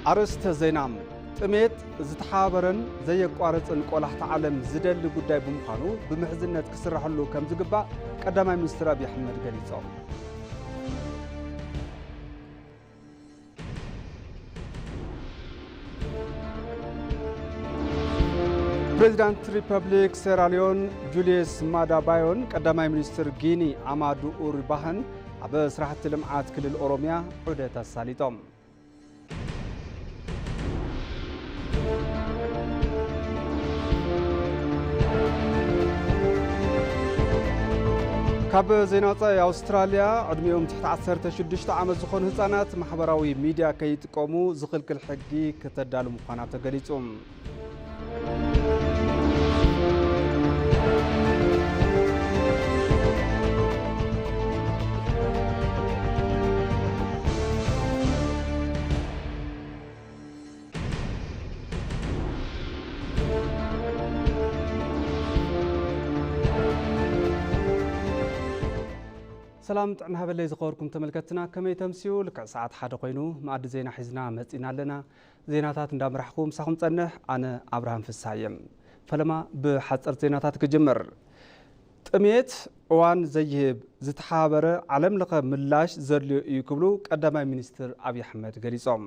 ኣርእስተ ዜና። ጥሜት ዝተሓባበረን ዘየቋርጽን ቆላሕታ ዓለም ዝደሊ ጉዳይ ብምዃኑ ብምሕዝነት ክስራሐሉ ከም ዝግባእ ቀዳማይ ሚኒስትር ኣብይ ኣሕመድ ገሊጾም። ፕሬዚዳንት ሪፐብሊክ ሴራሊዮን ጁልየስ ማዳ ባዮን ቀዳማይ ሚኒስትር ጊኒ ኣማዱ ኡሪ ባህን ኣብ ስራሕቲ ልምዓት ክልል ኦሮሚያ ዑደት ኣሳሊጦም። ካብ ዜና ወጻኢ፣ ኣውስትራልያ ዕድሚኦም ትሕቲ ዓሰርተ ሽዱሽተ ዓመት ዝኾኑ ህጻናት ማሕበራዊ ሚድያ ከይጥቀሙ ዝኽልክል ሕጊ ከተዳሉ ምዃና ተገሊጹ። ሰላም ጥዕና ሃበለይ ዝኸበርኩም ተመልከትና፣ ከመይ ተምስዩ? ልክዕ ሰዓት ሓደ ኮይኑ መኣዲ ዜና ሒዝና መጺና ኣለና። ዜናታት እንዳመራሕኹ ምሳኹም ጸንሕ፣ ኣነ ኣብርሃም ፍስሃ እየ። ፈለማ ብሓጸርቲ ዜናታት ክጅምር። ጥሜት እዋን ዘይህብ፣ ዝተሓባበረ ዓለም ለኸ ምላሽ ዘድልዮ እዩ ክብሉ ቀዳማይ ሚኒስትር ኣብይ ኣሕመድ ገሊጾም።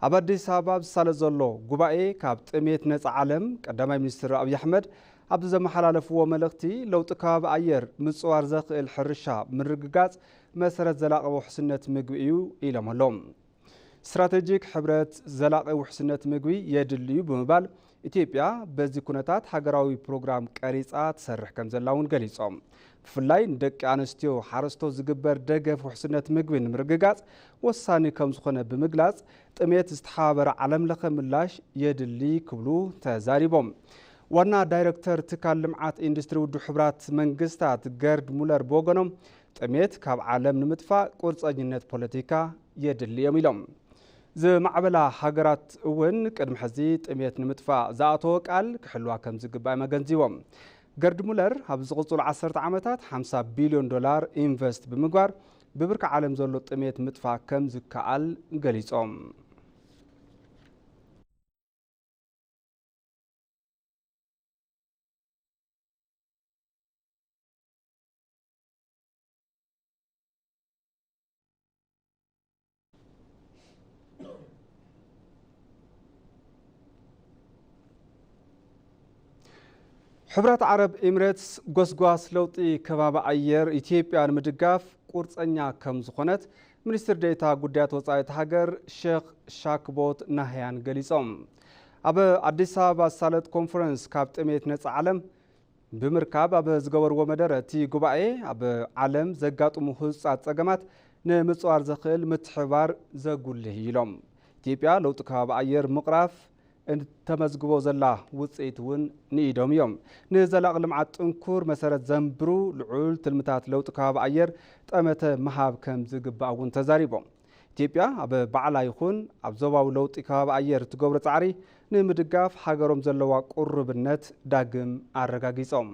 ኣብ ኣዲስ ኣበባ ዝሳለጥ ዘሎ ጉባኤ ካብ ጥሜት ነጻ ዓለም፣ ቀዳማይ ሚኒስትር ኣብይ ኣሕመድ ኣብቲ ዘመሓላለፍዎ መልእኽቲ፣ ለውጢ ከባቢ ኣየር ምጽዋር ዘኽእል ሕርሻ ምርግጋጽ መሰረት ዘላቒ ውሕስነት ምግቢ እዩ ኢሎም ኣለዉ። ስትራቴጂክ ሕብረት ዘላቒ ውሕስነት ምግቢ የድሊ እዩ ብምባል፣ ኢትዮጵያ በዚ ኩነታት ሃገራዊ ፕሮግራም ቀሪጻ ትሰርሕ ከም ዘላ እውን ገሊጾም። ብፍላይ ንደቂ ኣንስትዮ ሓረስቶት ዝግበር ደገፍ ውሕስነት ምግቢ ንምርግጋጽ ወሳኒ ከም ዝኾነ ብምግላጽ፣ ጥሜት ዝተሓባበረ ዓለም ለኸ ምላሽ የድሊ ክብሉ ተዛሪቦም። ዋና ዳይሬክተር ትካል ልምዓት ኢንዱስትሪ ውድብ ሕቡራት መንግስታት ገርድ ሙለር ብወገኖም፣ ጥሜት ካብ ዓለም ንምጥፋእ ቁርፀኝነት ፖለቲካ የድሊ እዮም ኢሎም። ዝማዕበላ ሃገራት እውን ቅድሚ ሕዚ ጥሜት ንምጥፋእ ዝኣተወ ቃል ክሕልዋ ከም ዝግባእ ኣገንዚቦም። ገርድ ሙለር ኣብ ዝቕፅሉ ዓሰርተ ዓመታት ሓምሳ ቢልዮን ዶላር ኢንቨስት ብምግባር ብብርኪ ዓለም ዘሎ ጥሜት ምጥፋእ ከም ዝከኣል ገሊፆም። ሕብረት ዓረብ ኤምሬትስ ጎስጓስ ለውጢ ከባቢ ኣየር ኢትዮጵያ ንምድጋፍ ቁርፀኛ ከም ዝኾነት ሚኒስትር ዴኤታ ጉዳያት ወፃኢ እታ ሃገር ሼክ ሻክቦት ናህያን ገሊፆም። ኣብ ኣዲስ ኣበባ ዝሳለጥ ኮንፈረንስ ካብ ጥሜት ነፃ ዓለም ብምርካብ ኣብ ዝገበርዎ መደረ፣ እቲ ጉባኤ ኣብ ዓለም ዘጋጥሙ ህጹጻት ጸገማት ንምጽዋር ዘኽእል ምትሕብባር ዘጉልህ እዩ ኢሎም። ኢትዮጵያ ለውጢ ከባቢ ኣየር ምቕራፍ እተመዝግቦ ዘላ ውጽኢት እውን ንኢዶም እዮም። ንዘላቒ ልምዓት ጥንኩር መሰረት ዘንብሩ ልዑል ትልምታት ለውጢ ከባቢ ኣየር ጠመተ ምሃብ ከም ዝግባእ እውን ተዛሪቦም። ኢትዮጵያ ኣብ ባዕላ ይኹን ኣብ ዞባዊ ለውጢ ከባቢ ኣየር እትገብሮ ጻዕሪ ንምድጋፍ ሃገሮም ዘለዋ ቁርብነት ዳግም ኣረጋጊጾም።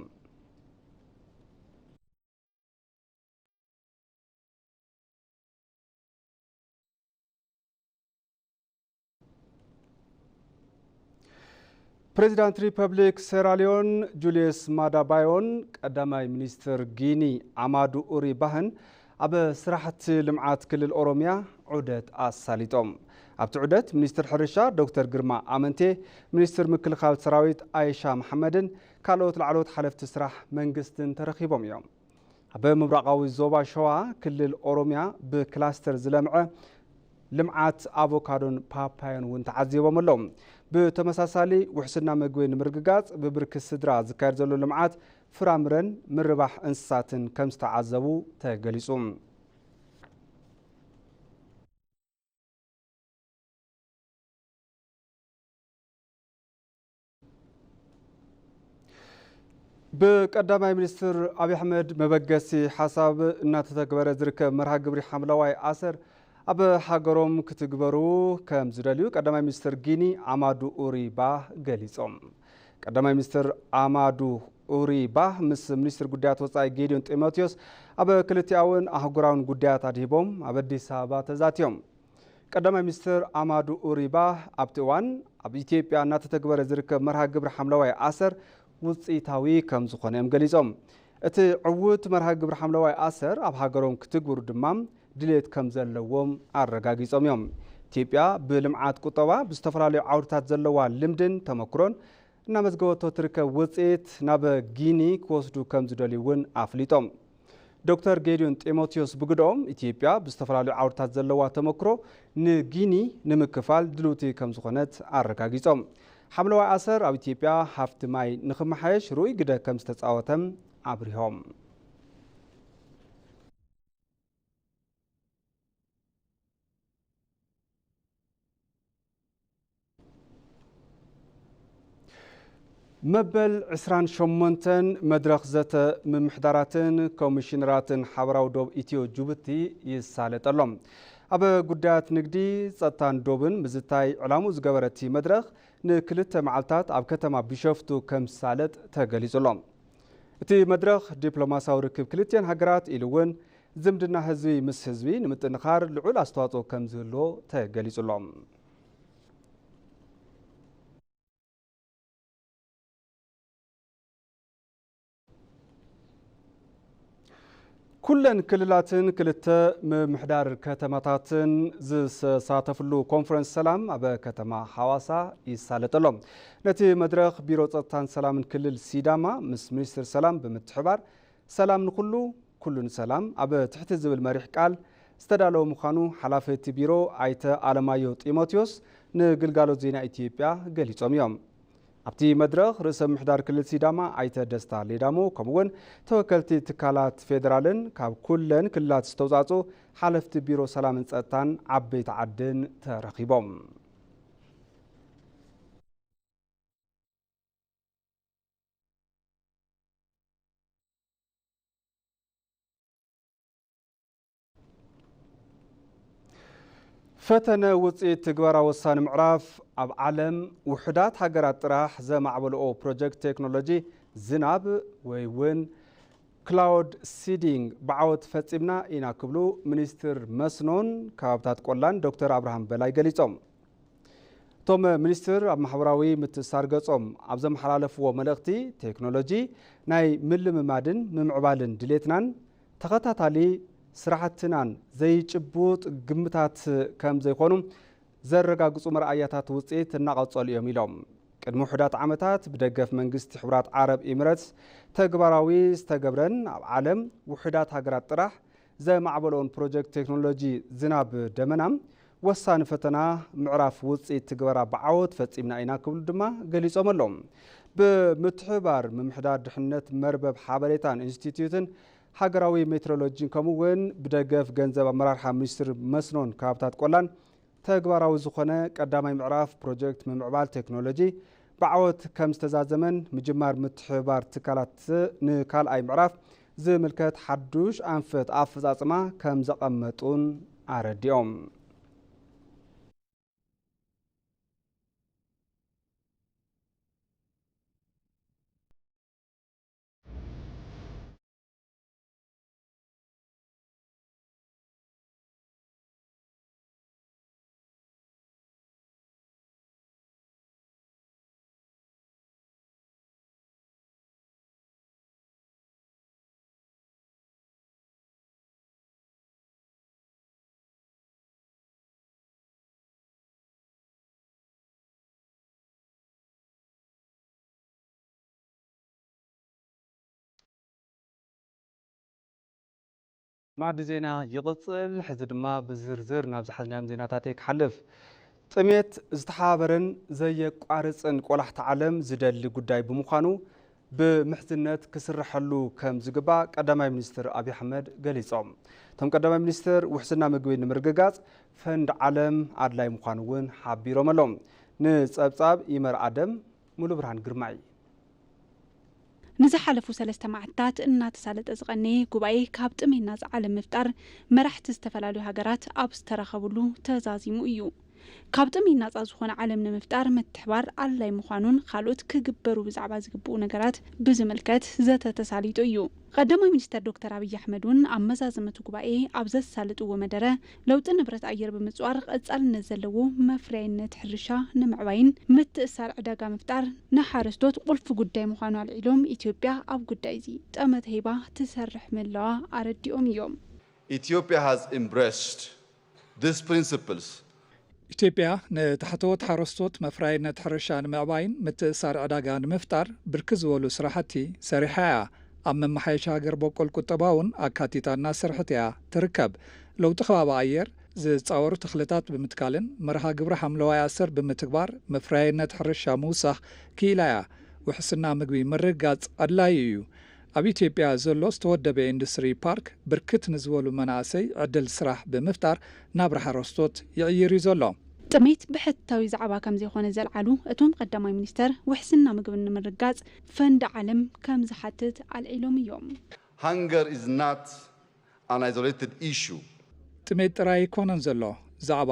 ፕሬዚዳንት ሪፐብሊክ ሴራሊዮን ጁልየስ ማዳ ባዮን ቀዳማይ ሚኒስትር ጊኒ ኣማዱ ኡሪ ባህን ኣብ ስራሕቲ ልምዓት ክልል ኦሮሚያ ዑደት ኣሳሊጦም። ኣብቲ ዑደት ሚኒስትር ሕርሻ ዶክተር ግርማ ኣመንቴ፣ ሚኒስትር ምክልኻል ሰራዊት ኣይሻ መሓመድን ካልኦት ላዕለዎት ሓለፍቲ ስራሕ መንግስትን ተረኺቦም እዮም። ኣብ ምብራቓዊ ዞባ ሸዋ ክልል ኦሮሚያ ብክላስተር ዝለምዐ ልምዓት ኣቮካዶን ፓፓዮን እውን ተዓዚቦም ኣለዉ። ብተመሳሳሊ ውሕስና ምግቢ ንምርግጋጽ ብብርኪ ስድራ ዝካየድ ዘሎ ልምዓት ፍራምረን ምርባሕ እንስሳትን ከም ዝተዓዘቡ ተገሊጹ። ብቀዳማይ ሚኒስትር ኣብይ ኣሕመድ መበገሲ ሓሳብ እናተተግበረ ዝርከብ መርሃ ግብሪ ሓምለዋይ ኣሰር ኣብ ሃገሮም ክትግበሩ ከም ዝደልዩ ቀዳማይ ሚኒስትር ጊኒ ኣማዱ ኡሪ ባህ ገሊጾም። ቀዳማይ ሚኒስትር ኣማዱ ኡሪ ባህ ምስ ሚኒስትር ጉዳያት ወጻኢ ጌዲዮን ጢሞቴዎስ ኣብ ክልቲኣውን ኣህጉራውን ጉዳያት ኣድሂቦም ኣብ ኣዲስ ኣበባ ተዛትዮም። ቀዳማይ ሚኒስትር ኣማዱ ኡሪባ ኣብቲ እዋን ኣብ ኢትዮጵያ እናተተግበረ ዝርከብ መርሃ ግብሪ ሓምለዋይ ኣሰር ውፅኢታዊ ከም ዝኾነ እዮም ገሊጾም። እቲ ዕዉት መርሃ ግብሪ ሓምለዋይ ኣሰር ኣብ ሃገሮም ክትግብሩ ድማ ድሌት ከም ዘለዎም ኣረጋጊጾም እዮም። ኢትዮጵያ ብልምዓት ቁጠባ ብዝተፈላለዩ ዓውድታት ዘለዋ ልምድን ተመክሮን እናመዝገበቶ ትርከብ ውፅኢት ናብ ጊኒ ክወስዱ ከም ዝደልዩ እውን ኣፍሊጦም። ዶክተር ጌዲዮን ጢሞቴዎስ ብግደኦም፣ ኢትዮጵያ ብዝተፈላለዩ ዓውድታት ዘለዋ ተመክሮ ንጊኒ ንምክፋል ድልውቲ ከም ዝኾነት ኣረጋጊጾም። ሓምለዋይ ኣሰር ኣብ ኢትዮጵያ ሃፍቲ ማይ ንኽመሓየሽ ርኡይ ግደ ከም ዝተጻወተም ኣብሪሆም። መበል ዕስራን ሸሞንተን መድረኽ ዘተ ምምሕዳራትን ኮሚሽነራትን ሓበራዊ ዶብ ኢትዮ ጅቡቲ ይሳለጥ ኣሎ። ኣብ ጉዳያት ንግዲ፣ ጸጥታን ዶብን ምዝታይ ዕላምኡ ዝገበረ እቲ መድረኽ ንክልተ መዓልታት ኣብ ከተማ ቢሾፍቱ ከም ዝሳለጥ ተገሊጹ ኣሎ። እቲ መድረኽ ዲፕሎማሲያዊ ርክብ ክልቲኤን ሃገራት ኢሉ እውን ዝምድና ህዝቢ ምስ ህዝቢ ንምጥንኻር ልዑል ኣስተዋጽኦ ከም ዝህልዎ ተገሊጹ ኣሎ። ኩለን ክልላትን ክልተ ምምሕዳር ከተማታትን ዝሳተፍሉ ኮንፈረንስ ሰላም ኣብ ከተማ ሓዋሳ ይሳለጥ ኣሎ። ነቲ መድረኽ ቢሮ ጸጥታን ሰላምን ክልል ሲዳማ ምስ ሚኒስትር ሰላም ብምትሕባር ሰላም ንኹሉ፣ ኩሉ ንሰላም ኣብ ትሕቲ ዝብል መሪሕ ቃል ዝተዳለወ ምዃኑ ሓላፊ እቲ ቢሮ ኣይተ ኣለማዮ ጢሞቴዎስ ንግልጋሎት ዜና ኢትዮጵያ ገሊጾም እዮም። ኣብቲ መድረኽ ርእሰ ምምሕዳር ክልል ሲዳማ ኣይተ ደስታ ሌዳሞ፣ ከምኡ'ውን ተወከልቲ ትካላት ፌደራልን ካብ ኩለን ክልላት ዝተውጻጹ ሓለፍቲ ቢሮ ሰላምን ጸጥታን ዓበይቲ ዓድን ተረኺቦም። ፈተነ ውፅኢት ትግበራ ወሳኒ ምዕራፍ። ኣብ ዓለም ውሑዳት ሃገራት ጥራሕ ዘማዕበልኦ ፕሮጀክት ቴክኖሎጂ ዝናብ ወይ እውን ክላውድ ሲዲንግ ብዓወት ፈፂምና ኢና ክብሉ ሚኒስትር መስኖን ከባብታት ቆላን ዶክተር ኣብርሃም በላይ ገሊፆም። እቶም ሚኒስትር ኣብ ማሕበራዊ ምትእስሳር ገጾም ኣብ ዘመሓላለፍዎ መልእኽቲ፣ ቴክኖሎጂ ናይ ምልምማድን ምምዕባልን ድሌትናን ተኸታታሊ ስራሕትናን ዘይጭቡጥ ግምታት ከም ዘይኮኑ ዘረጋግጹ መርኣያታት ውጽኢት እናቐጸሉ እዮም ኢሎም። ቅድሚ ውሑዳት ዓመታት ብደገፍ መንግስቲ ሕቡራት ዓረብ ኤሚረትስ ተግባራዊ ዝተገብረን ኣብ ዓለም ውሑዳት ሃገራት ጥራሕ ዘማዕበልኦን ፕሮጀክት ቴክኖሎጂ ዝናብ ደመና ወሳኒ ፈተና ምዕራፍ ውፅኢት ትግበራ ብዓወት ፈፂምና ኢና ክብሉ ድማ ገሊፆም ኣለዉ። ብምትሕብባር ምምሕዳር ድሕነት መርበብ ሓበሬታን ኢንስቲትዩትን ሃገራዊ ሜትሮሎጂን ከምኡ እውን ብደገፍ ገንዘብ ኣመራርሓ ሚኒስትር መስኖን ከባብታት ቆላን ተግባራዊ ዝኾነ ቀዳማይ ምዕራፍ ፕሮጀክት ምምዕባል ቴክኖሎጂ ብዓወት ከም ዝተዛዘመን ምጅማር ምትሕብባር ትካላት ንካልኣይ ምዕራፍ ዝምልከት ሓዱሽ ኣንፈት ኣፈፃፅማ ከም ዘቐመጡን ኣረዲኦም። ማዕዲ ዜና ይቕጽል። ሕዚ ድማ ብዝርዝር ናብ ዝሓዝናዮም ዜናታተይ ክሓልፍ። ጥሜት ዝተሓባበረን ዘየቋርጽን ቆላሕታ ዓለም ዝደሊ ጉዳይ ብምዃኑ ብምሕዝነት ክስረሐሉ ከም ዝግባእ ቀዳማይ ሚኒስትር ኣብይ ኣሕመድ ገሊጾም። እቶም ቀዳማይ ሚኒስትር ውሕስና ምግቢ ንምርግጋጽ ፈንድ ዓለም ኣድላይ ምዃኑ እውን ሓቢሮም ኣለዉ። ንጸብጻብ ይመር ኣደም፣ ሙሉ ብርሃን ግርማይ። ንዝሓለፉ ሰለስተ መዓልታት እናተሳለጠ ዝቐነየ ጉባኤ ካብ ጥሜት ናፃ ዓለም ምፍጣር መራሕቲ ዝተፈላለዩ ሃገራት ኣብ ዝተረኸብሉ ተዛዚሙ እዩ። ካብ ጥሜት ናፃ ዝኾነ ዓለም ንምፍጣር ምትሕባር ኣድላይ ምዃኑን ካልኦት ክግበሩ ብዛዕባ ዝግብኡ ነገራት ብዝምልከት ዘተ ተሳሊጡ እዩ። ቀዳማይ ሚኒስተር ዶክተር ኣብይ ኣሕመድ እውን ኣብ መዛዘመቱ ጉባኤ ኣብ ዘሳለጥዎ መደረ፣ ለውጢ ንብረት ኣየር ብምጽዋር ቀጻልነት ዘለዎ መፍረያይነት ሕርሻ ንምዕባይን ምትእስሳር ዕዳጋ ምፍጣር ንሓረስቶት ቁልፊ ጉዳይ ምዃኑ ኣልዒሎም፣ ኢትዮጵያ ኣብ ጉዳይ እዚ ጠመተ ሂባ ትሰርሕ ምህላዋ ኣረዲኦም እዮም። Ethiopia has embraced these principles. ኢትዮጵያ ንታሕተዎት ሓረስቶት መፍረያይነት ሕርሻ ንምዕባይን ምትእስሳር ዕዳጋ ንምፍጣር ብርክት ዝበሉ ስራሕቲ ሰሪሓ እያ። ኣብ መመሓየሺ ሃገር በቆል ቁጠባ እውን ኣካቲታ እናሰርሐት እያ ትርከብ። ለውጢ ከባቢ ኣየር ዝፃወሩ ተኽልታት ብምትካልን መርሃ ግብሪ ሓምለዋይ ኣሰር ብምትግባር መፍረያይነት ሕርሻ ምውሳኽ ክኢላ እያ። ውሕስና ምግቢ ምርግጋፅ ኣድላዪ እዩ። ኣብ ኢትዮጵያ ዘሎ ዝተወደበ ኢንዱስትሪ ፓርክ ብርክት ንዝበሉ መናእሰይ ዕድል ስራሕ ብምፍጣር ናብራ ሓረስቶት ይቕይር እዩ ዘሎ። ጥሜት ብሕታዊ ዛዕባ ከም ዘይኮነ ዘልዓሉ እቶም ቀዳማይ ሚኒስተር፣ ውሕስና ምግቢ ንምርጋጽ ፈንድ ዓለም ከም ዝሓትት ኣልዒሎም እዮም። Hunger is not an isolated issue. ጥሜት ጥራይ ኣይኮነን ዘሎ ዛዕባ፣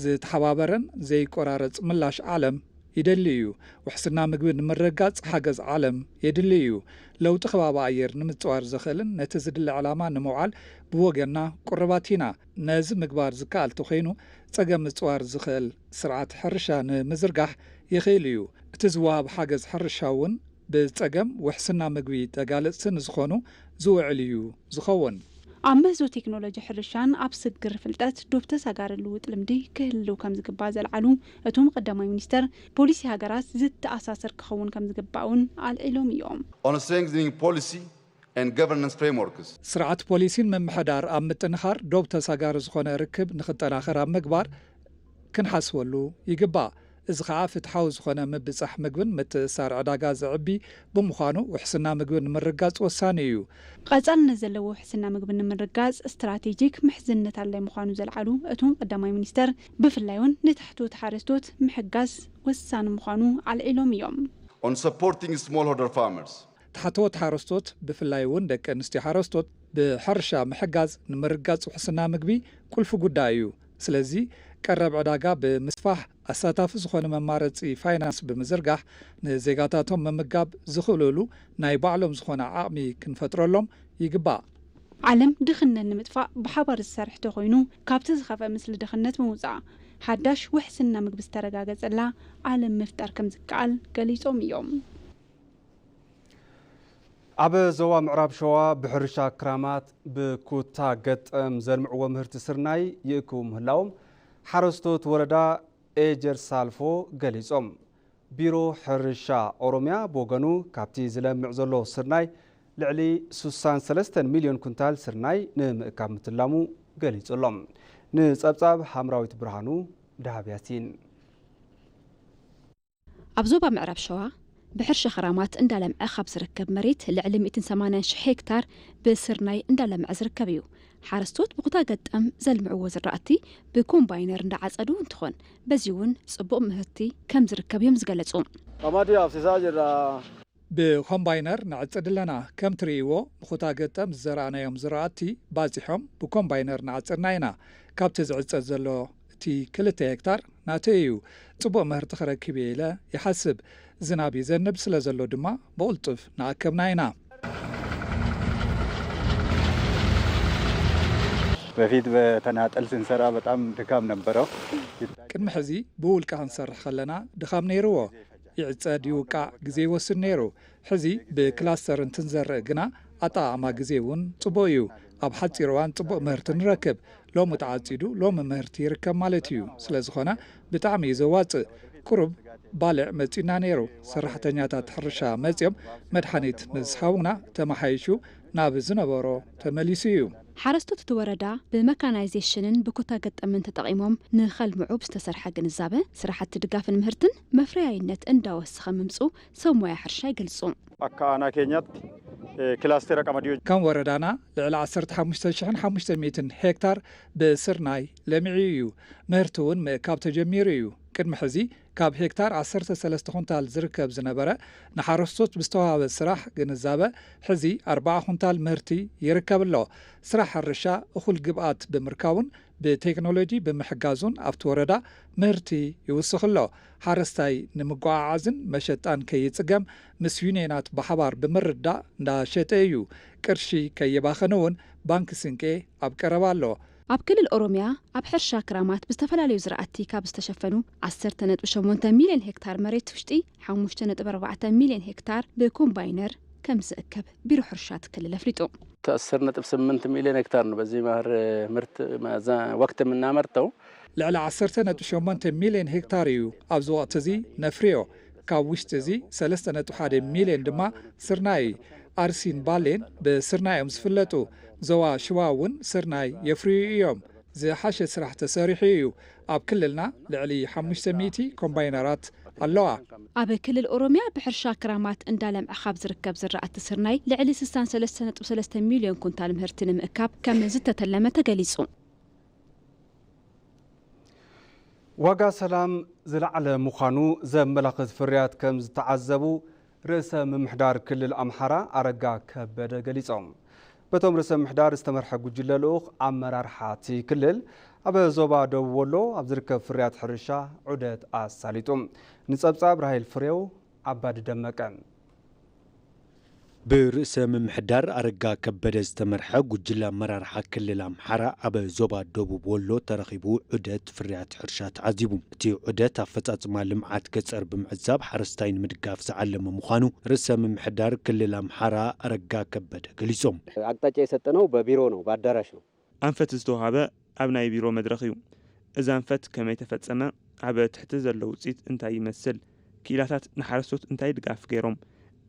ዝተሓባበረን ዘይቆራረጽ ምላሽ ዓለም ይደሊ እዩ። ውሕስና ምግቢ ንምርግጋጽ ሓገዝ ዓለም የድሊ እዩ። ለውጢ ከባቢ ኣየር ንምጽዋር ዘኽእልን ነቲ ዝድለ ዕላማ ንምውዓል ብወገንና ቁሩባት ኢና። ነዚ ምግባር ዝከኣል ተኾይኑ፣ ጸገም ምጽዋር ዝኽእል ስርዓት ሕርሻ ንምዝርጋሕ የኽእል እዩ። እቲ ዝወሃብ ሓገዝ ሕርሻ እውን ብጸገም ውሕስና ምግቢ ተጋለጽቲ ንዝኾኑ ዝውዕል እዩ ዝኸውን። ኣብ ምህዞ ቴክኖሎጂ ሕርሻን ኣብ ስግር ፍልጠት ዶብ ተሳጋሪ ልውጥ ልምዲ ክህልው ከም ዝግባእ ዘልዓሉ እቶም ቀዳማይ ሚኒስተር፣ ፖሊሲ ሃገራት ዝተኣሳሰር ክኸውን ከም ዝግባእ እውን ኣልዒሎም እዮም። On strengthening policy and governance frameworks. ስርዓት ፖሊሲን ምምሕዳር ኣብ ምጥንኻር ዶብ ተሳጋሪ ዝኾነ ርክብ ንኽጠናኸር ኣብ ምግባር ክንሓስበሉ ይግባእ። እዚ ኸኣ ፍትሓዊ ዝኾነ ምብጻሕ ምግብን ምትእስሳር ዕዳጋ ዘዕቢ ብምዃኑ ውሕስና ምግቢ ንምርጋጽ ወሳኒ እዩ። ቀጻልነት ዘለዎ ውሕስና ምግቢ ንምርጋጽ ስትራቴጂክ ምሕዝነት ኣድላይ ምዃኑ ዘልዓሉ እቶም ቀዳማይ ሚኒስተር፣ ብፍላይ እውን ንታሕተዎት ሓረስቶት ምሕጋዝ ወሳኒ ምዃኑ ኣልዒሎም እዮም። On supporting smallholder farmers. ታሕተዎት ሓረስቶት ብፍላይ እውን ደቂ ኣንስትዮ ሓረስቶት ብሕርሻ ምሕጋዝ ንምርጋጽ ውሕስና ምግቢ ቁልፊ ጉዳይ እዩ። ስለዚ ቀረብ ዕዳጋ ብምስፋሕ ኣሳታፊ ዝኾነ መማረፂ ፋይናንስ ብምዝርጋሕ ንዜጋታቶም ምምጋብ ዝኽእልሉ ናይ ባዕሎም ዝኾነ ዓቕሚ ክንፈጥረሎም ይግባእ። ዓለም ድኽነት ንምጥፋእ ብሓባር ዝሰርሕ ተኾይኑ ካብቲ ዝኸፍአ ምስሊ ድኽነት ብምውፃእ ሓዳሽ ውሕስና ምግቢ ዝተረጋገፀላ ዓለም ምፍጣር ከም ዝከኣል ገሊፆም እዮም። ኣብ ዞባ ምዕራብ ሸዋ ብሕርሻ ክራማት ብኩታ ገጠም ዘልምዕዎ ምህርቲ ስርናይ ይእክቡ ምህላዎም ሓረስቶት ወረዳ ኤጀር ሳልፎ ገሊጾም። ቢሮ ሕርሻ ኦሮሚያ ብወገኑ ካብቲ ዝለምዕ ዘሎ ስርናይ ልዕሊ ስሳን ሰለስተን ሚልዮን ኩንታል ስርናይ ንምእካብ ምትላሙ ገሊጹ ኣሎ። ንጸብጻብ ሃምራዊት ብርሃኑ ደሃብ ያሲን። ኣብ ዞባ ምዕራብ ሸዋ ብሕርሻ ኽራማት እንዳለምዐ ካብ ዝርከብ መሬት ልዕሊ ሚእትን ሰማንያን ሽሕ ሄክታር ብስርናይ እንዳለምዐ ዝርከብ እዩ። ሓረስቶት ብኩታ ገጠም ዘልምዕዎ ዝራእቲ ብኮምባይነር እንዳዓጸዱ እንትኾን በዚ እውን ጽቡቕ ምህርቲ ከም ዝርከብ እዮም ዝገለጹ። Qamadii hafsisaa jirra. ብኮምባይነር ነዕጽድ ኣለና። ከም ትርእይዎ ብኩታ ገጠም ዝዘራእናዮም ዝራእቲ ባጺሖም ብኮምባይነር እናዓጸድና ኢና። ካብቲ ዝዕጸድ ዘሎ እቲ ክልተ ሄክታር ናተይ እዩ። ጽቡቕ ምህርቲ ክረክብ እየ ኢለ ይሓስብ። ዝናብ ይዘንብ ስለ ዘሎ ድማ ብቕልጡፍ እናኣከብና ኢና። በፊት በተናጠል ስንሰራ በጣም ድካም ነበረው። ቅድሚ ሕዚ ብውልቂ ክንሰርሕ ከለና ድኻም ነይርዎ። ይዕጸድ ይውቃዕ ግዜ ይወስድ ነይሩ። ሕዚ ብክላስተር እንትንዘርእ ግና ኣጠቓቕማ ግዜ እውን ጽቡቕ እዩ። ኣብ ሓጺር እዋን ጽቡቕ ምህርቲ ንረክብ። ሎሚ ተዓጺዱ ሎሚ ምህርቲ ይርከብ ማለት እዩ። ስለ ዝኾነ ብጣዕሚ እዩ ዘዋጽእ። ቁሩብ ባልዕ መጺኡና ነይሩ። ሰራሕተኛታት ሕርሻ መጺኦም መድሓኒት ምስ ሃቡና ተመሓይሹ ናብ ዝነበሮ ተመሊሱ እዩ። ሓረስቶት እቲ ወረዳ ብመካናይዜሽንን ብኩታ ገጠምን ተጠቒሞም ንኸልምዑ ብዝተሰርሐ ግንዛበ ስራሕቲ ድጋፍን ምህርትን መፍረያይነት እንዳወሰኸ ምምፅኡ ሰብ ሞያ ሕርሻ ይገልፁ። Akka aanaa keenyaatti kilaastera qamadii hojii. ከም ወረዳና ልዕሊ ዓሰርተ ሓሙሽተ ሽሕን ሓሙሽተ ሚእትን ሄክታር ብስርናይ ለሚዑ እዩ። ምህርቲ እውን ምእካብ ተጀሚሩ እዩ። ቅድሚ ሕዚ ካብ ሄክታር ዓሰርተ ሰለስተ ኩንታል ዝርከብ ዝነበረ ንሓረስቶት ብዝተዋሃበ ስራሕ ግንዛበ ሕዚ ኣርብዓ ኩንታል ምህርቲ ይርከብ ኣሎ። ስራሕ ሕርሻ እኹል ግብኣት ብምርካቡን ብቴክኖሎጂ ብምሕጋዙን ኣብቲ ወረዳ ምህርቲ ይውስኽ ኣሎ። ሓረስታይ ንምጉዓዓዝን መሸጣን ከይጽገም ምስ ዩኒየናት ብሓባር ብምርዳእ እንዳሸጠ እዩ። ቅርሺ ከየባኸነ እውን ባንክ ስንቄ ኣብ ቀረባ ኣሎ። ኣብ ክልል ኦሮሚያ ኣብ ሕርሻ ክራማት ብዝተፈላለዩ ዝራእቲ ካብ ዝተሸፈኑ ዓሰርተ ነጥቢ ሸሞንተ ሚልዮን ሄክታር መሬት ውሽጢ ሓሙሽተ ነጥቢ ኣርባዕተ ሚልዮን ሄክታር ብኮምባይነር ከም ዝእከብ ቢሮ ሕርሻ እቲ ክልል ኣፍሊጡ። ከ-፣ አስር ነጥብ ስምንት ሚሊዮን ሄክታር ነው በዚህ መኸር ምርት መዘ-፣ ወቅት የምናመርተው። ልዕሊ ዓሰርተ ነጥቢ ሸሞንተ ሚልዮን ሄክታር እዩ ኣብዚ ወቕቲ እዚ ነፍርዮ። ካብ ውሽጢ እዚ ሰለስተ ነጥቢ ሓደ ሚልዮን ድማ ስርናይ እዩ። ኣርሲን ባሌን ብስርናይ እዮም ዝፍለጡ። ዞባ ሽዋ እውን ስርናይ የፍርዩ እዮም። ዝሓሸ ስራሕ ተሰሪሑ እዩ። ኣብ ክልልና ልዕሊ ሓሙሽተ ሚእቲ ኮምባይነራት ኣለዋ። ኣብ ክልል ኦሮሚያ ብሕርሻ ክራማት እንዳለምዐ ካብ ዝርከብ ዝራእቲ ስርናይ ልዕሊ ስሳን ሰለስተ ነጥቢ ሰለስተ ሚልዮን ኩንታል ምህርቲ ንምእካብ ከም ዝተተለመ ተገሊጹ። ዋጋ ሰላም ዝለዓለ ምዃኑ ዘመላኽት ፍርያት ከም ዝተዓዘቡ ርእሰ ምምሕዳር ክልል ኣምሓራ ኣረጋ ከበደ ገሊጾም። በቶም ርእሰ ምምሕዳር ዝተመርሐ ጉጅለ ልኡኽ ኣመራርሓ እቲ ክልል ኣብ ዞባ ደቡብ ወሎ ኣብ ዝርከብ ፍርያት ሕርሻ ዑደት ኣሳሊጡ። ንጸብጻብ ራሄል ፍሬው ኣባዲ ደመቀ። ብርእሰ ምምሕዳር ኣረጋ ከበደ ዝተመርሐ ጉጅለ ኣመራርሓ ክልል ኣምሓራ ኣብ ዞባ ደቡብ ወሎ ተረኺቡ ዑደት ፍርያት ሕርሻ ተዓዚቡ። እቲ ዑደት ኣፈፃፅማ ልምዓት ገፀር ብምዕዛብ ሓረስታይ ንምድጋፍ ዝዓለመ ምዃኑ ርእሰ ምምሕዳር ክልል ኣምሓራ ኣረጋ ከበደ ገሊፆም። አቅጣጫ የሰጠነው በቢሮ ነው፣ በአዳራሽ ነው። ኣንፈት ዝተውሃበ ኣብ ናይ ቢሮ መድረኽ እዩ። እዚ ኣንፈት ከመይ ተፈጸመ፣ ኣብ ትሕቲ ዘሎ ውጽኢት እንታይ ይመስል፣ ክኢላታት ንሓረስቶት እንታይ ድጋፍ ገይሮም፣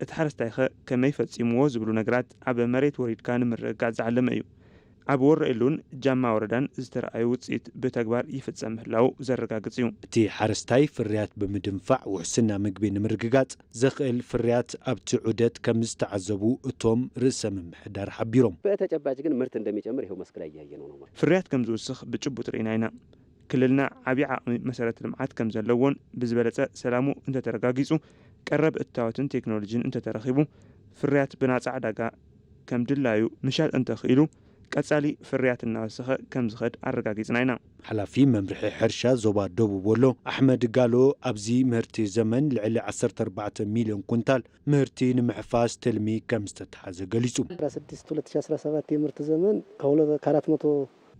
እቲ ሓረስታይኸ ከመይ ፈጺምዎ ዝብሉ ነገራት ኣብ መሬት ወሪድካ ንምርግጋጽ ዝዓለመ እዩ። ኣብ ወረኢሉን ጃማ ወረዳን ዝተረኣዩ ውጽኢት ብተግባር ይፍጸም ምህላዉ ዘረጋግጽ እዩ። እቲ ሓረስታይ ፍርያት ብምድንፋዕ ውሕስና ምግቢ ንምርግጋጽ ዘኽእል ፍርያት ኣብቲ ዑደት ከም ዝተዓዘቡ እቶም ርእሰ ምምሕዳር ሓቢሮም። በተጨባጭ ግን ምርት እንደሚጨምር ይኸው መስክ ላይ እያየነው ነው ማለት። ፍርያት ከም ዝውስኽ ብጭቡጥ ርኢና ኢና። ክልልና ዓብዪ ዓቕሚ መሰረተ ልምዓት ከም ዘለዎን ብዝበለፀ ሰላሙ እንተተረጋጊፁ ቀረብ እታወትን ቴክኖሎጂን እንተተረኺቡ ፍርያት ብናፃ ዕዳጋ ከም ድላዩ ምሻጥ እንተኽኢሉ ቀፃሊ ፍርያት እናወሰኸ ከም ዝኸድ ኣረጋጊፅና ኢና። ሓላፊ መምርሒ ሕርሻ ዞባ ደቡብ ወሎ ኣሕመድ ጋሎ ኣብዚ ምህርቲ ዘመን ልዕሊ ዓሰርተ ኣርባዕተ ሚልዮን ኩንታል ምህርቲ ንምሕፋስ ትልሚ ከም ዝተተሓዘ ገሊጹ። ስድስት ሁለት ሺ አስራ ሰባት የምርት ዘመን ከሁለ- ከአራት መቶ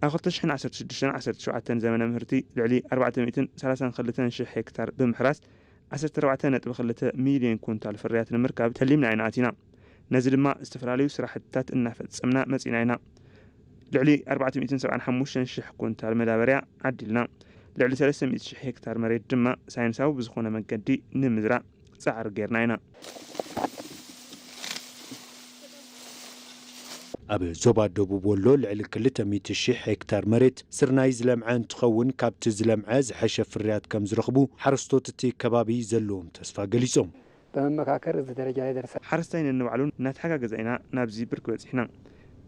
ኣብ ክልተ ሽሕን ዓሰርተ ሽዱሽተን ዓሰርተ ሸውዓተን ዘመነ ምህርቲ ልዕሊ ኣርባዕተ ሚእትን ሰላሳን ክልተን ሽሕ ሄክታር ብምሕራስ ዓሰርተ ኣርባዕተ ነጥቢ ክልተ ሚልዮን ኩንታል ፍርያት ንምርካብ ተሊምና ኢና ኣቲና። ነዚ ድማ ዝተፈላለዩ ስራሕትታት እናፈጸምና መጺና ኢና። ልዕሊ ኣርባዕተ ሚእትን ሰብዓን ሓሙሽተን ሽሕ ኩንታል መዳበርያ ዓዲልና። ልዕሊ ሰለስተ ሚእቲ ሽሕ ሄክታር መሬት ድማ ሳይንሳዊ ብዝኾነ መንገዲ ንምዝራእ ጻዕሪ ጌርና ኢና። ኣብ ዞባ ደቡብ ወሎ ልዕሊ ክልተ ሚእቲ ሽሕ ሄክታር መሬት ስርናይ ዝለምዐ እንትኸውን ካብቲ ዝለምዐ ዝሐሸ ፍርያት ከም ዝረኽቡ ሓረስቶት እቲ ከባቢ ዘለዎም ተስፋ ገሊጾም። በመመካከር እዚ ደረጃ ላይ ደርሰናል። ሓረስታይ ነንባዕሉ እናተሓጋገዘ ኢና ናብዚ ብርኪ በፂሕና።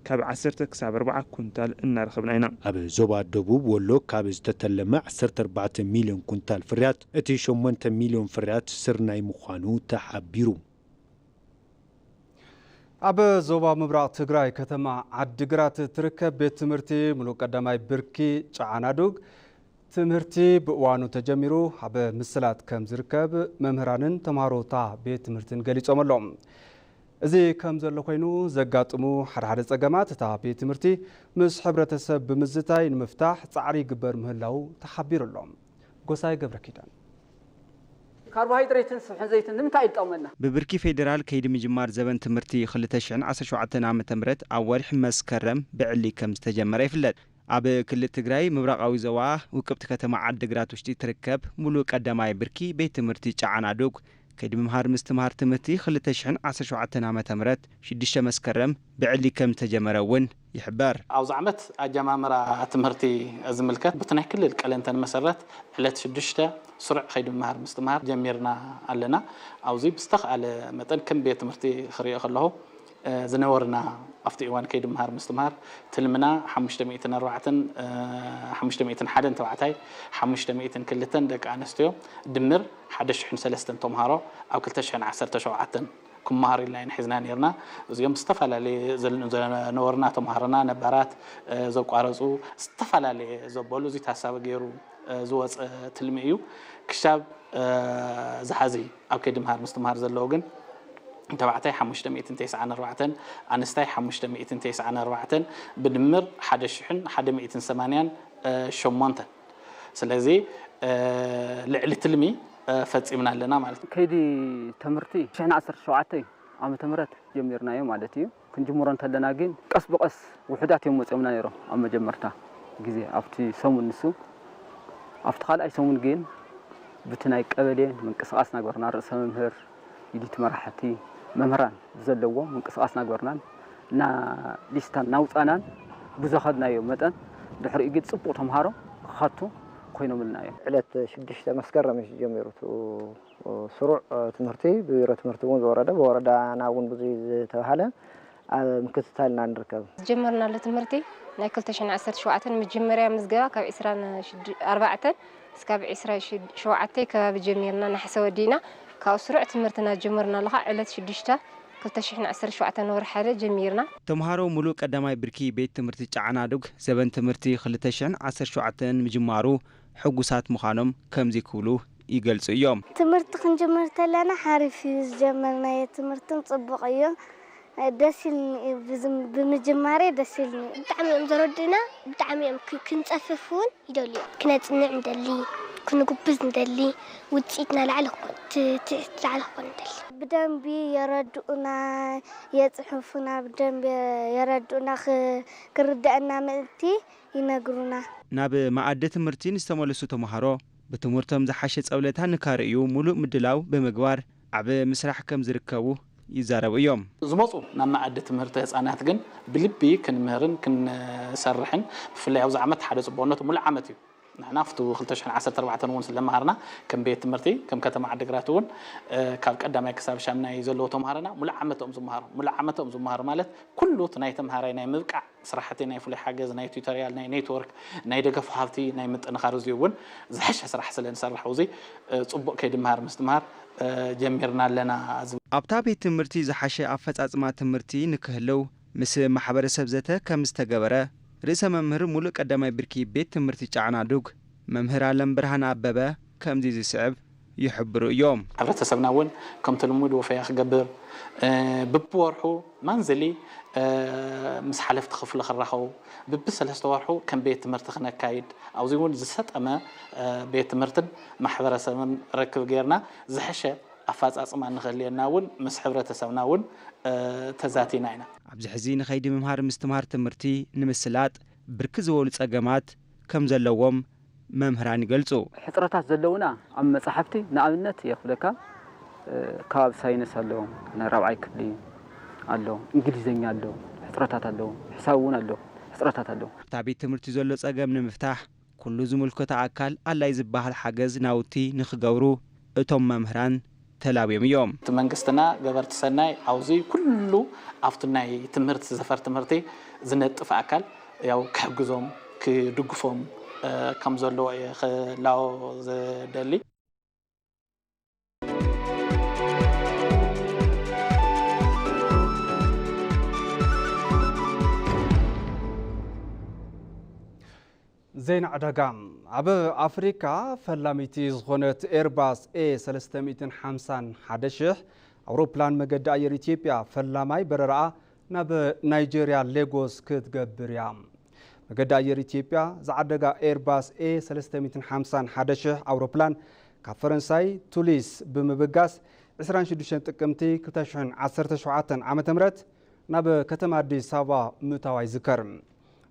ካብ ዓሰርተ ክሳብ ኣርባዓ ኩንታል እናረኸብና ኢና። ኣብ ዞባ ደቡብ ወሎ ካብ ዝተተለመ ዓሰርተ ኣርባዕተ ሚልዮን ኩንታል ፍርያት እቲ ሸሞንተ ሚልዮን ፍርያት ስርናይ ምዃኑ ተሓቢሩ። ኣብ ዞባ ምብራቕ ትግራይ ከተማ ዓዲግራት እትርከብ ቤት ትምህርቲ ሙሉእ ቀዳማይ ብርኪ ጨዓናዱግ ትምህርቲ ብእዋኑ ተጀሚሩ ኣብ ምስላጥ ከም ዝርከብ መምህራንን ተምሃሮ እታ ቤት ትምህርትን ገሊጾም ኣለዉ። እዚ ከም ዘሎ ኮይኑ ዘጋጥሙ ሓደ ሓደ ጸገማት እታ ቤት ትምህርቲ ምስ ሕብረተሰብ ብምዝታይ ንምፍታሕ ጻዕሪ ይግበር ምህላዉ ተሓቢሩ ኣሎ። ጎሳይ ገብረኪዳን። ካርቦሃይድሬትን ስብሕን ዘይትን ንምንታይ ይጠቕመና? ብብርኪ ፌዴራል ከይዲ ምጅማር ዘበን ትምህርቲ ክልተ ሽሕን ዓሰርተ ሸውዓተን ዓመተ ምህረት ኣብ ወርሒ መስከረም ብዕሊ ከም ዝተጀመረ ይፍለጥ። ኣብ ክልል ትግራይ ምብራቓዊ ዞባ ውቅብቲ ከተማ ዓዲግራት ውሽጢ ትርከብ ሙሉእ ቀዳማይ ብርኪ ቤት ትምህርቲ ጨዓናዱግ ከይዲ ምምሃር ምስትምሃር ትምህርቲ ክልተ ሽሕን ዓሰርተ ሸውዓተን ዓመተ ምህረት ሽዱሽተ መስከረም ብዕሊ ከም ዝተጀመረ እውን ይሕበር። ኣብዚ ዓመት ኣጀማምራ ትምህርቲ ዝምልከት ብቲ ናይ ክልል ቀለንተን መሰረት ዕለት ሽዱሽተ ስሩዕ ከይዲ ምምሃር ምስትምሃር ጀሚርና ኣለና። ኣብዚ ብዝተኽኣለ መጠን ከም ቤት ትምህርቲ ክሪኦ ከለኹ ዝነበርና ኣብቲ እዋን ከይዲ ምሃር ምስትምሃር ትልምና ሓሙሽተ ሚእትን ኣርባዕተን ሓሙሽተ ሚእትን ሓደን ተባዕታይ ሓሙሽተ ሚእትን ክልተን ደቂ ኣንስትዮ ድምር ሓደ ሽሕን ሰለስተን ተምሃሮ ኣብ ክልተ ሽሕን ዓሰርተ ሸውዓተን ክመሃሩ ኢልና ኢና ሒዝና ነርና። እዚኦም ዝተፈላለየ ዘል- ዝነበርና ተምሃሮና ነባራት ዘቋረፁ ዝተፈላለየ ዘበሉ እዚ ታሳቢ ገይሩ ዝወፀ ትልሚ እዩ። ክሻብ ዝሓዚ ኣብ ከይዲ ምሃር ምስትምሃር ዘለዉ ግን ተባዕታይ ሓሙሽተ ሚእትን ተስዓን ኣርባዕተን ኣንስታይ ሓሙሽተ ሚእትን ተስዓን ኣርባዕተን ብድምር ሓደ ሽሕን ሓደ ሚእትን ሰማንያን ሸሞንተን ስለዚ ልዕሊ ትልሚ ፈፂምና ኣለና ማለት እዩ። ከይዲ ትምህርቲ ሽሕን ዓሰርተ ሸውዓተ ዓመተ ምህረት ጀሚርናዮ ማለት እዩ። ክንጅምሮ እንተለና ግን ቀስ ብቐስ ውሑዳት እዮም መፂኦምና ነይሮም ኣብ መጀመርታ ግዜ ኣብቲ ሰሙን ንሱ ኣብቲ ካልኣይ ሰሙን ግን ብቲ ናይ ቀበሌ ምንቅስቃስ ናገርና ርእሰ መምህር ኢዲት መራሕቲ መምህራን ብዘለዎ ምንቅስቃስ ናገርናን እና ሊስታን ናውፃናን ብዘኸድናዮ መጠን ድሕሪኡ ግን ፅቡቅ ተምሃሮ ክኸቱ ኮይኖምልና እዮም። ዕለት ሽዱሽተ መስከረም እዩ ጀሚሩ እቲ ስሩዕ ትምህርቲ ብቢሮ ትምህርቲ እውን ዝወረደ ብወረዳና እውን ብዙ ዝተባሃለ ኣብ ምክትታል ኢና ንርከብ። ዝጀመርናሉ ትምህርቲ ናይ ክልተ ሽሕን ዓሰርተ ሸውዓተን መጀመርያ ምዝገባ ካብ ዕስራን ኣርባዕተን እስካብ ዕስራን ሸውዓተን ከባቢ ጀሚርና ነሓሰ ወዲእና ካብኡ ስሩዕ ትምህርትና ዝጀመርናሉ ከዓ ዕለት ሽዱሽተ ክልተ ሽሕን ዓሰርተ ሸውዓተን ወርሒ ሓደ ጀሚርና። ተምሃሮ ሙሉእ ቀዳማይ ብርኪ ቤት ትምህርቲ ጨዓናዱግ ዘበን ትምህርቲ ክልተ ሽሕን ዓሰርተ ሸውዓተን ምጅማሩ ሕጉሳት ምዃኖም ከምዚ ክብሉ ይገልጹ እዮም። ትምህርቲ ክንጅምር ተለና ሓሪፍ እዩ ዝጀመርናዮ ትምህርትን ጽቡቕ እዩ ደስ ኢልኒ እዩ ብዝም- ብምጅማረይ ደስ ኢልኒ እዩ። ብጣዕሚ እዮም ዘረድኡና ብጣዕሚ እዮም ክ- ክንፀፍፍ እውን ይደልዩ እዮም ክነፅንዕ ንደሊ ክንጉብዝ ንደሊ ውፅኢትና ላዕሊ ክኾን ት- ትሕት ላዕሊ ክኾን ንደሊ ብደንቢ የረድኡና የፅሑፉና ብደንቢ የረድኡና ክ- ክርደአና ምእንቲ ይነግሩና። ናብ መኣዲ ትምህርቲ ንዝተመለሱ ተምሃሮ ብትምህርቶም ዝሓሸ ፀብለታ ንካርእዩ ሙሉእ ምድላው ብምግባር ኣብ ምስራሕ ከም ዝርከቡ ይዛረቡ እዮም። ዝመፁ ናብ መኣዲ ትምህርቲ ህፃናት ግን ብልቢ ክንምህርን ክንሰርሕን ብፍላይ ኣብዚ ዓመት ሓደ ፅቡቅነቱ ሙሉእ ዓመት እዩ። ንሕና ኣብቲ ክልተ ሽሕን ዓሰርተ ኣርባዕተን እውን ስለመሃርና ከም ቤት ትምህርቲ ከም ከተማ ዓዲግራት እውን ካብ ቀዳማይ ክሳብ ሻምናይ ዘለዉ ተምሃሮና ሙሉእ ዓመት እዮም ዝመሃሩ ሙሉእ ዓመት እዮም ዝመሃሩ ማለት ኩሉ እቲ ናይ ተምሃራይ ናይ ምብቃዕ ስራሕቲ ናይ ፍሉይ ሓገዝ፣ ናይ ቱቶርያል፣ ናይ ኔትወርክ፣ ናይ ደገፍ ሃብቲ ናይ ምጥንኻር እዚኡ እውን ዝሐሸ ስራሕ ስለ ንሰርሕ ኣብዚ ፅቡቕ ከይዲ ምሃር ምስትምሃር ጀሚርና ኣለና ዝብል። ኣብታ ቤት ትምህርቲ ዝሓሸ ኣፈፃፅማ ትምህርቲ ንክህልው ምስ ማሕበረሰብ ዘተ ከም ዝተገበረ ርእሰ መምህር ሙሉእ ቀዳማይ ብርኪ ቤት ትምህርቲ ጫዕና ዱግ መምህር ኣለምብርሃን ኣበበ ከምዚ ዝስዕብ ይሕብሩ እዮም። ሕብረተሰብና እውን ከምቲ ልሙድ ወፈያ ክገብር፣ ብብወርሑ ማንዝሊ ምስ ሓለፍቲ ክፍሊ ክራኸቡ፣ ብብሰለስተ ወርሑ ከም ቤት ትምህርቲ ክነካይድ፣ ኣብዚ እውን ዝሰጠመ ቤት ትምህርትን ማሕበረሰብን ርክብ ጌርና ዝሐሸ ኣፈፃፅማ ንክህልየና እውን ምስ ሕብረተሰብና እውን ተዛቲና ኢና። ኣብዚ ሕዚ ንኸይዲ ምምሃር ምስትምሃር ትምህርቲ ንምስላጥ ብርክት ዝበሉ ፀገማት ከም ዘለዎም መምህራን ይገልፁ። ሕፅረታት ዘለውና ኣብ መፃሕፍቲ ንኣብነት የኽፍለካ ከባቢ ሳይንስ ኣሎ፣ ናይ ራብዓይ ክፍሊ ኣሎ፣ እንግሊዘኛ ኣሎ፣ ሕፅረታት ኣሎ፣ ሕሳብ እውን ኣሎ፣ ሕፅረታት ኣሎ። ኣብታ ቤት ትምህርቲ ዘሎ ፀገም ንምፍታሕ ኩሉ ዝምልከቶ ኣካል ኣድላይ ዝበሃል ሓገዝ ናውቲ ንክገብሩ እቶም መምህራን ተላብዮም እዮም። እቲ መንግስትና ገበርቲ ሰናይ ኣብዚ ኩሉ ኣብቲ ናይ ትምህርቲ ዘፈር ትምህርቲ ዝነጥፍ ኣካል ያው ክሕግዞም ክድግፎም ከም ዘለዎ እየ ክላቦ ዝደሊ። ዜና ዕዳጋ። ኣብ ኣፍሪካ ፈላሚቲ ዝኾነት ኤርባስ ኤ ሰለስተ ሚእትን ሓምሳን ሓደ ሽሕ ኣውሮፕላን መገዲ ኣየር ኢትዮጵያ ፈላማይ በረራኣ ናብ ናይጀርያ ሌጎስ ክትገብር እያ። መገዲ ኣየር ኢትዮጵያ ዝዓደጋ ኤርባስ ኤ ሰለስተ ሚእትን ሓምሳን ሓደ ሽሕ ኣውሮፕላን ካብ ፈረንሳይ ቱሊስ ብምብጋስ ዕስራን ሽዱሽተን ጥቅምቲ ክልተ ሽሕን ዓሰርተ ሸውዓተን ዓመተ ምህረት ናብ ከተማ ኣዲስ ኣበባ ምእታዋ ይዝከር።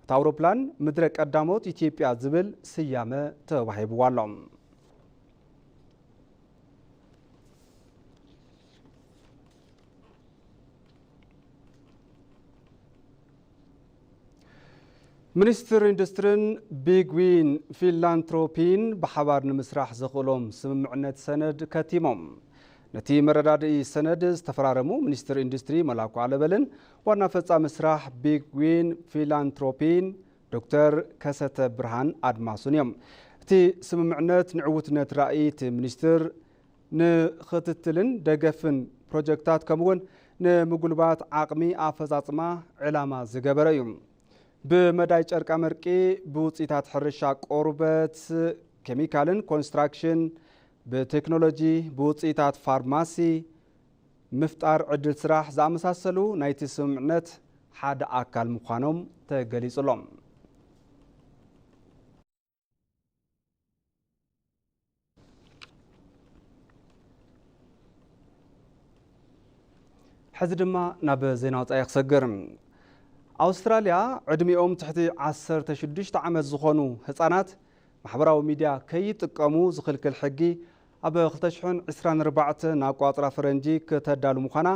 እታ ኣውሮፕላን ምድረ ቀዳሞት ኢትዮጵያ ዝብል ስያመ ተዋሂብዋ ኣሎ። ሚኒስትር ኢንዱስትርን ቢግ ዊን ፊላንትሮፒን ብሓባር ንምስራሕ ዘኽእሎም ስምምዕነት ሰነድ ከቲሞም። ነቲ መረዳድኢ ሰነድ ዝተፈራረሙ ሚኒስትር ኢንዱስትሪ መላኩ ኣለበልን ዋና ፈጻሚ ስራሕ ቢግ ዊን ፊላንትሮፒን ዶክተር ከሰተ ብርሃን ኣድማሱን እዮም። እቲ ስምምዕነት ንዕውትነት ራእይ እቲ ሚኒስትር፣ ንክትትልን ደገፍን ፕሮጀክታት ከምኡውን ንምጉልባት ዓቕሚ ኣፈጻጽማ ዕላማ ዝገበረ እዩ። ብመዳይ ጨርቃ መርቂ፣ ብውፅኢታት ሕርሻ ቆርበት፣ ኬሚካልን ኮንስትራክሽን፣ ብቴክኖሎጂ፣ ብውፅኢታት ፋርማሲ፣ ምፍጣር ዕድል ስራሕ ዝኣመሳሰሉ ናይቲ ስምምዕነት ሓደ ኣካል ምዃኖም ተገሊጹሎም። ሕዚ ድማ ናብ ዜና ወጻኢ ክሰግር። ኣውስትራልያ ዕድሚኦም ትሕቲ ዓሰርተ ሽዱሽተ ዓመት ዝኾኑ ህጻናት ማሕበራዊ ሚድያ ከይጥቀሙ ዝኽልክል ሕጊ ኣብ ክልተ ሽሕን ዕስራን ኣርባዕተን ኣቋጽራ ፈረንጂ ክተዳሉ ምዃና